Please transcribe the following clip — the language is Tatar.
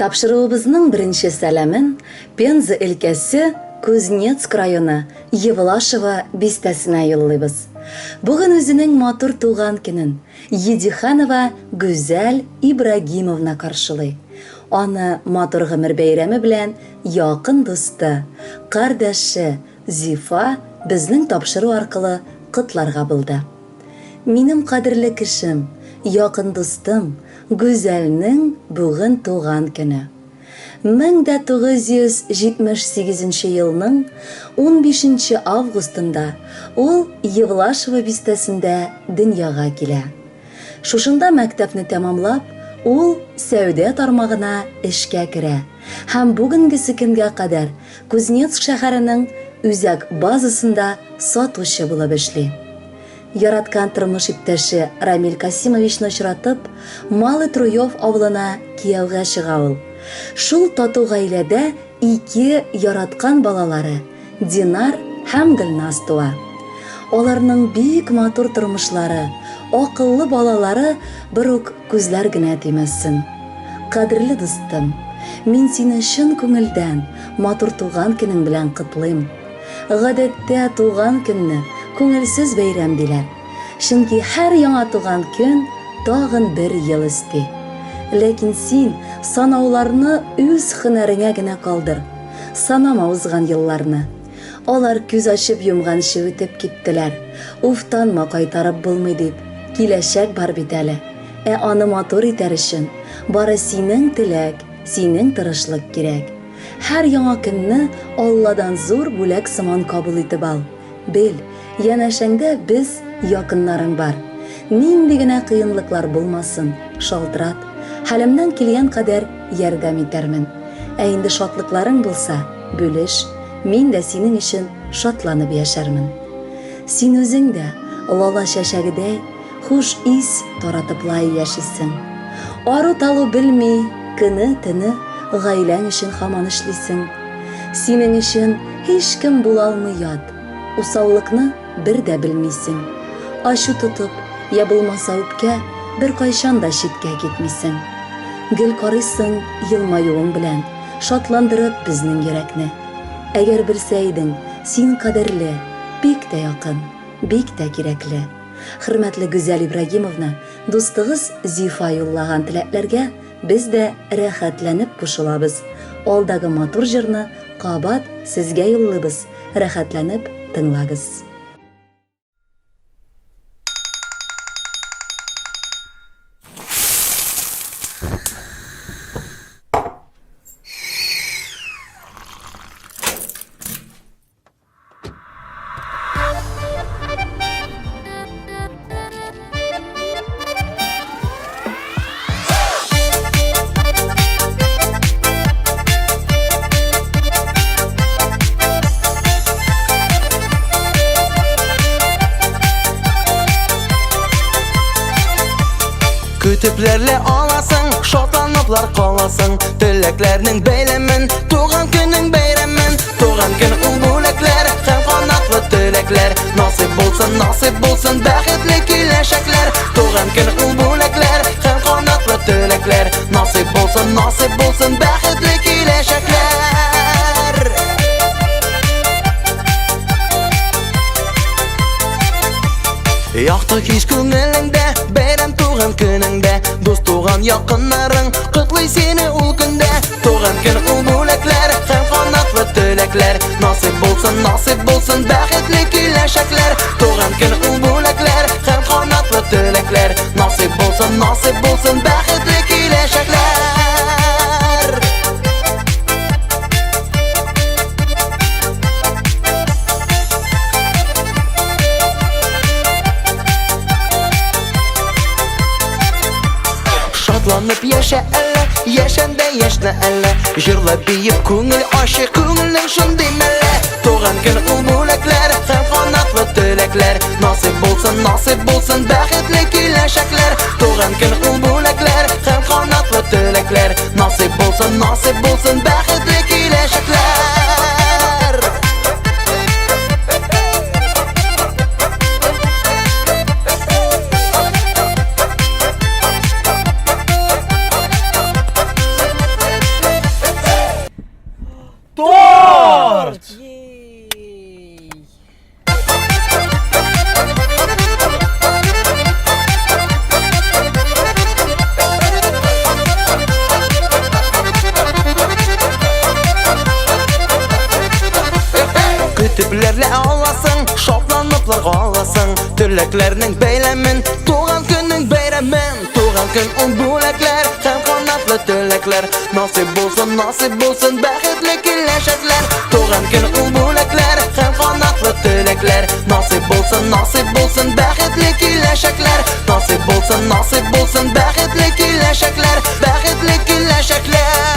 Тапшыруыбызның беренче сәламен Пенза өлкәсе Кузнецк районы Евлашево бистәсенә юллыйбыз. Бүген үзенең матур туган көнен Едиханова Гүзәл Ибрагимовна каршылый. Аны матур гомер бәйрәме белән якын дусты, кардәше Зифа безнең тапшыру аркылы котларга булды. Минем кадерле кешем, якын дустым Гүзәлнең бүген туган көне. 1978 нче елның унбишенче августында ул Евлашево бистәсендә дөньяга килә. Шушында мәктәпне тәмамлап, ул сәүдә тармагына эшкә керә һәм бүгенгесе көнгә кадәр Кузнецк шәһәренең үзәк базасында сатучы булып эшли. Яраткан тормыш иптәше Рамил Касимовичны очратып, Малый Труев авылына кияүгә чыга ул. Шул тату гаиләдә ике яраткан балалары, Динар һәм Гөлназ туа. Аларның бик матур тормышлары, акыллы балалары берүк күзләр генә тимәсен. Кадерле дустым, мин сине чын күңелдән матур туган көнең белән котлыйм. Гадәттә туган көнне күңелсез бәйрәм диләр. Чөнки һәр яңа туган көн тагын бер ел өсти. Ләкин син санауларны үз һөнәреңә генә калдыр. Санама узган елларны. Алар күз ачып йомганчы үтеп киттеләр. Уфтанма кайтарып булмый дип, киләчәк бар бит әле. Ә аны матур итәр өчен бары синең теләк, синең тырышлык кирәк. Һәр яңа көнне Алладан зур бүләк сыман кабул итеп ал. Бел, янәшәңдә без, якыннарың бар. Нинди генә кыенлыклар булмасын, шалтырат, хәлемнән килгән кадәр ярдәм итәрмен. Ә инде шатлыкларың булса, бүлеш, мин дә синең өчен шатланып яшәрмен. Син үзең дә, лала чәчәгедәй, Хуш ис таратыплай яшисең. Ару-талу белми, көне-төне гаиләң өчен һаман эшлисең. Синең өчен һичкем булалмый ят, усаллыкны бер дә белмисең. Ачу тотып, я булмаса үпкә, беркайчан да читкә китмисең. Гел карыйсың елмаюың белән, шатландырып безнең йөрәкне. Әгәр белсә идең, син кадерле, бик тә якын, бик тә кирәкле. Хөрмәтле Гүзәл Ибрагимовна, дустыгыз Зифа юллаган теләкләргә без дә рәхәтләнеп кушылабыз. Алдагы матур җырны кабат сезгә юллыйбыз, рәхәтләнеп тыңлагыз. Көтепләрле аласың, шатланыплар каласың Теләкләрнең бәйләмен, туган көнең бәйрәмен Туган көн ул бүләкләр һәм канатлы теләкләр Насыйп булсын, насыйп булсын бәхетле киләчәкләр Туган көн ул бүләкләр һәм канатлы теләкләр Насыйп булсын, насыйп булсын бәхетле киләчәкләр Якты кич күңелеңдә, бәйрәм туган көнеңдә Дус туган якыннарың котлый сине ул көндә Туган көн ул бүләкләр һәм канатлы теләкләр Насыйп булсын, насыйп булсын бәхетле киләчәкләр Туган көн ул бүләкләр һәм канатлы теләкләр Насыйп булсын, насыйп булсын бәхетле киләчәкләр Шатланып яшә әллә, яшәндә яшьнә әллә Җырлап биеп күңел ачык, күңелнең шундый мәллә Туган көн ул бүләкләр һәм канатлы теләкләр Насыйп булсын, насыйп булсын бәхетле киләчәкләр Туган көн ул бүләкләр һәм канатлы теләкләр Насыйп булсын, насыйп булсын бәхетле киләчәкләр Старт! Көтепләрлә аласың, шатланыплар аласың Теләкләрнең бәйләмен, туган көннең бәйрәмен. Туган көн ул бүләкләр һәм канатлы теләкләр. Насыйп булсын, насыйп булсын бәхетле киләчәкләр. Туган көн ул бүләкләр һәм канатлы теләкләр. Насыйп булсын, насыйп булсын бәхетле киләчәкләр. Насыйп булсын, насыйп булсын бәхетле киләчәкләр. Бәхетле киләчәкләр.